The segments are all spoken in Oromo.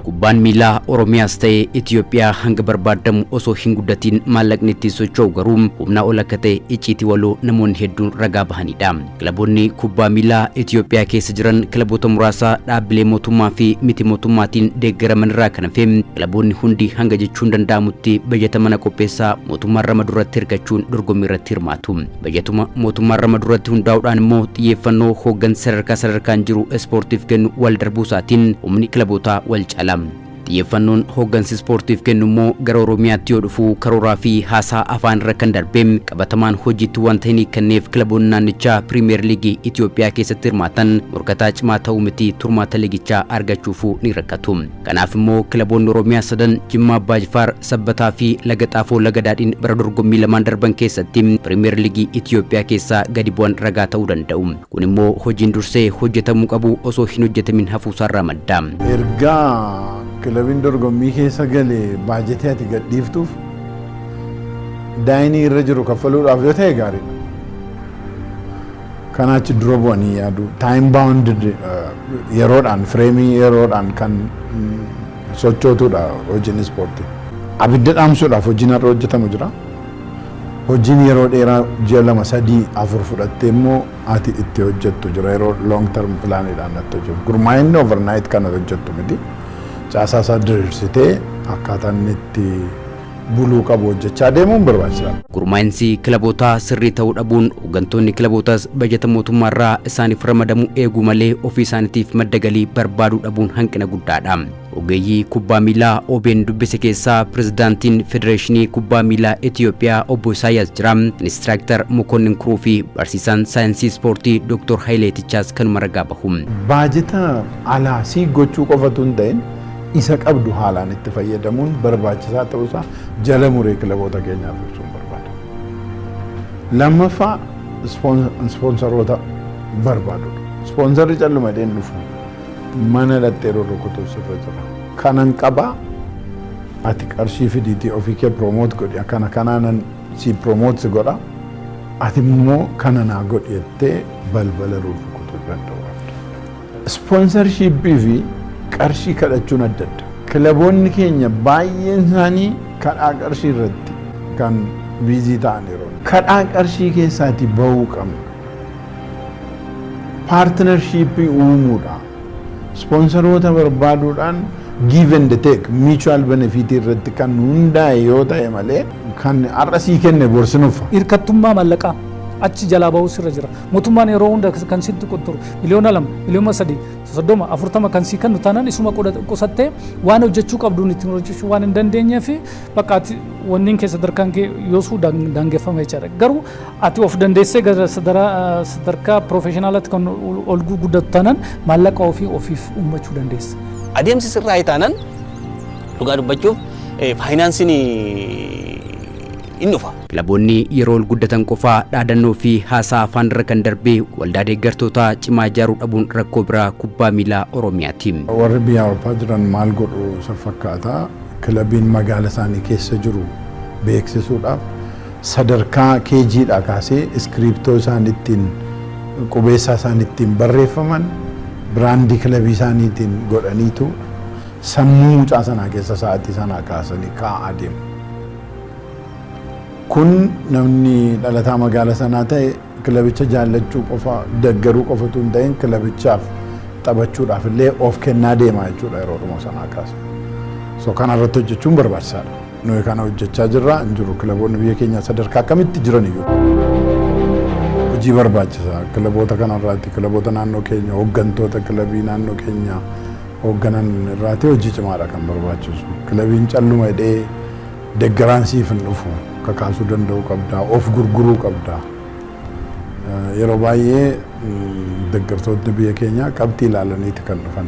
Kubbaan miilaa Oromiyaas ta'e Itoophiyaa hanga barbaadamu osoo hin guddatiin maallaqni ittiin socho'u garuu humnaa ol akka ta'e icciitii waloo namoonni hedduun ragaa bahanidha. Kilaboonni kubbaa miilaa Itoophiyaa keessa jiran kilaboota muraasa dhaabbilee mootummaa fi miti mootummaatiin deeggaraman irraa kan hafe, kilaboonni hundi hanga jechuun danda'amutti bajata mana qopheessaa mootummaan ramadu irratti hirkachuun dorgommii irratti hirmaatu. Bajatuma mootummaan ramadu irratti hundaa'uudhaan immoo xiyyeeffannoo hooggansa sadarkaa sadarkaan jiru ispoortiif kennu wal darbuu isaatiin humni kilabootaa wal caala. Xiyyeeffannoon hooggansi ispoortiif kennu immoo gara Oromiyaatti yoo dhufu karooraa fi haasaa afaan irra kan darbee qabatamaan hojiitti wanta hin hiikanneef, kilaboonni naannichaa Piriimiyer Liigii Itoophiyaa keessatti hirmaatan morkataa cimaa ta'uu miti, turmaata liigichaa argachuufuu ni rakkatu. Kanaaf immoo kilaboonni Oromiyaa sadan, Jimmaa Abbaa Jifaar, Sabbataa fi Laga Xaafoo Laga Daadhiin, bara dorgommii lamaan darban keessatti Piriimiyer Liigii Itoophiyaa keessaa gadi bu'an ragaa ta'uu danda'u. Kun immoo hojiin dursee hojjetamuu qabu osoo hin hojjetamin hafuusaarraa madda. Ergaa kilabiin dorgommii keessa galee baajetii ati gadhiiftuuf daayinii irra jiru kaffaluudhaaf yoo ta'e gaariidha. Kanaachi dura bu'anii yaadu, time bounded, yeroodhaan frame yeroodhaan kan sochootudha hojiin ispoortii. Abidda dhaamsuudhaaf hojiin har'a hojjetamu jira. Hojiin yeroo dheeraa ji'a 2, 3, 4 fudhattee immoo ati itti hojjettu jira, yeroo long term planiidhaan natti hojjetu. Gurmaa'inni overnight kana hojjettu miti. Caasaa isaa diriirsitee akkaataa inni itti buluu qabu hojjechaa deemuun barbaachisaadha. Gurmaa'insi kilabootaa sirrii ta'uu dhabuun hooggantoonni kilabootaas bajata mootummaarraa isaaniif ramadamu eeguu malee ofii isaaniitiif madda galii barbaaduu dhabuun hanqina guddaadha. Ogeeyyii kubbaa miilaa OBN dubbise keessaa pirezidaantiin Federeeshinii Kubbaa Miilaa Itoophiyaa obbo Isaayyaas Jira, Inistiraaktar Mokonnin Kuruu fi barsiisaan saayinsii ispoortii Dr. Hayilee Tichaas kanuma ragaa bahu. Baajeta alaa sii gochuu qofatu hin ta'in, isa qabdu haalaan itti fayyadamuun barbaachisaa ta'uusaa jala muree kilaboota keenyaaf ibsuun barbaada. Lammaffaa, ispoonsaroota barbaadudha. Ispoonsarri calluma jedheen dhufu, mana dhattee rurrukutuu sirra jira. Kanan qabaa, ati qarshii fidiitii ofii kee promote godhi, akkana kanaanan si promote si godha, ati immoo kana naa godhi jettee balbala rurrukutuu danda'u qabda. Sponsorshipii fi qarshii kadhachuun adda adda. Kilaboonni keenya baay'een isaanii kadhaa qarshii irratti kan busy ta'an yeroo. Kadhaa qarshii keessaatii bahuu qabna. Partnershipii uumuudha. Sponsaroota barbaaduudhaan give and take, mutual benefit irratti kan hundaa'e yoo ta'e malee, kan har'a sii kenne borsinufa. Hirkattummaa maallaqaa achi jalaa bahuu sirra jira. Mootummaan yeroo hunda kan sitti qotturu miliyoona 2, miliyoona 3, 30, 40 kan sii kennu taanaan, isuma qusattee waan hojjechuu qabduun ittiin hojjechuu waan hin dandeenyee fi bakka ati wanniin kee sadarkaan kee yoosuu daangeffama jechaadha. Garuu ati of dandeessee gara sadarkaa professionalaatti kan ol guddatu taanaan, maallaqa ofii ofiif uummachuu dandeessa. Adeemsi sirraa taanaan, dhugaa dubbachuuf, faayinaansiin in dhufa. Kilaboonni yeroo ol guddatan qofaa dhaadannoo fi haasaa afaan irra kan darbee waldaa deeggartootaa cimaa ijaaruu dhabuun rakkoo biraa kubbaa miilaa Oromiyaati. Warri biyya Awurooppaa jiran maal godhu isa fakkaata? Kilabiin magaala isaanii keessa jiru beeksisuudhaaf sadarkaa KGdhaa kaasee iskiriiptoo isaan ittiin, qubeessaa isaan ittiin barreeffaman brandii kilabii isaaniitiin godhaniitu sammuu mucaa sanaa keessa sa'aatii sanaa kaasanii kaa'aa deemu. Kun namni dhalataa magaala sanaa ta'e kilabicha jaallachuu qofa, deeggaruu qofatu hin ta'in, kilabichaaf taphachuudhaaf illee of kennaa deema jechuudha yeroo dhuma sanaa kaasa. So kana irratti hojjechuun barbaachisaadha. Nuyi kana hojjechaa jirra hin jiru, kilaboonni biyya keenya sadarkaa akkamitti jiran iyyuu. Hojii barbaachisa kilaboota kanarraatti, kilaboota naannoo keenya, hooggantoota kilabii naannoo keenya hoogganan irraati hojii cimaadha kan barbaachisu. Kilabiin calluma hidhee deeggaraan siif hin dhufu, kakaasuu danda'uu qabda, of gurguruu qabda. Yeroo baay'ee deeggartoonni biyya keenyaa qabxii ilaalaniiti kan dhufan.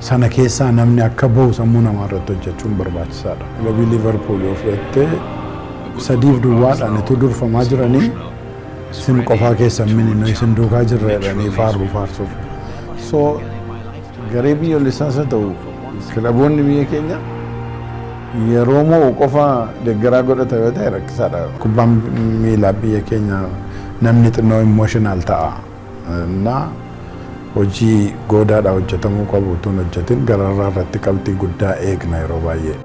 Sana keessaa namni akka bahu sammuu namaa irratti hojjechuun barbaachisaadha. Kilabii Liverpool yoo fudhatte, 3-0dhaan utuu durfamaa jiranii, "Isin qofaa keessan mini, nuyi isin duukaa jirra" jedhanii faaruu faarsuuf. So garee biyyoolessaas haa ta'u kilaboonni biyya keenya yeroo mo'u qofa deeggaraa godhata yoo ta'e rakkisaadha. Kubbaan miilaa biyya keenya namni xinnoo emotional ta'a. Na Hojii goodaadhaa hojjetamuu qabu utuu hin hojjetin gararraa irratti qabxii guddaa eegna yeroo baay'ee.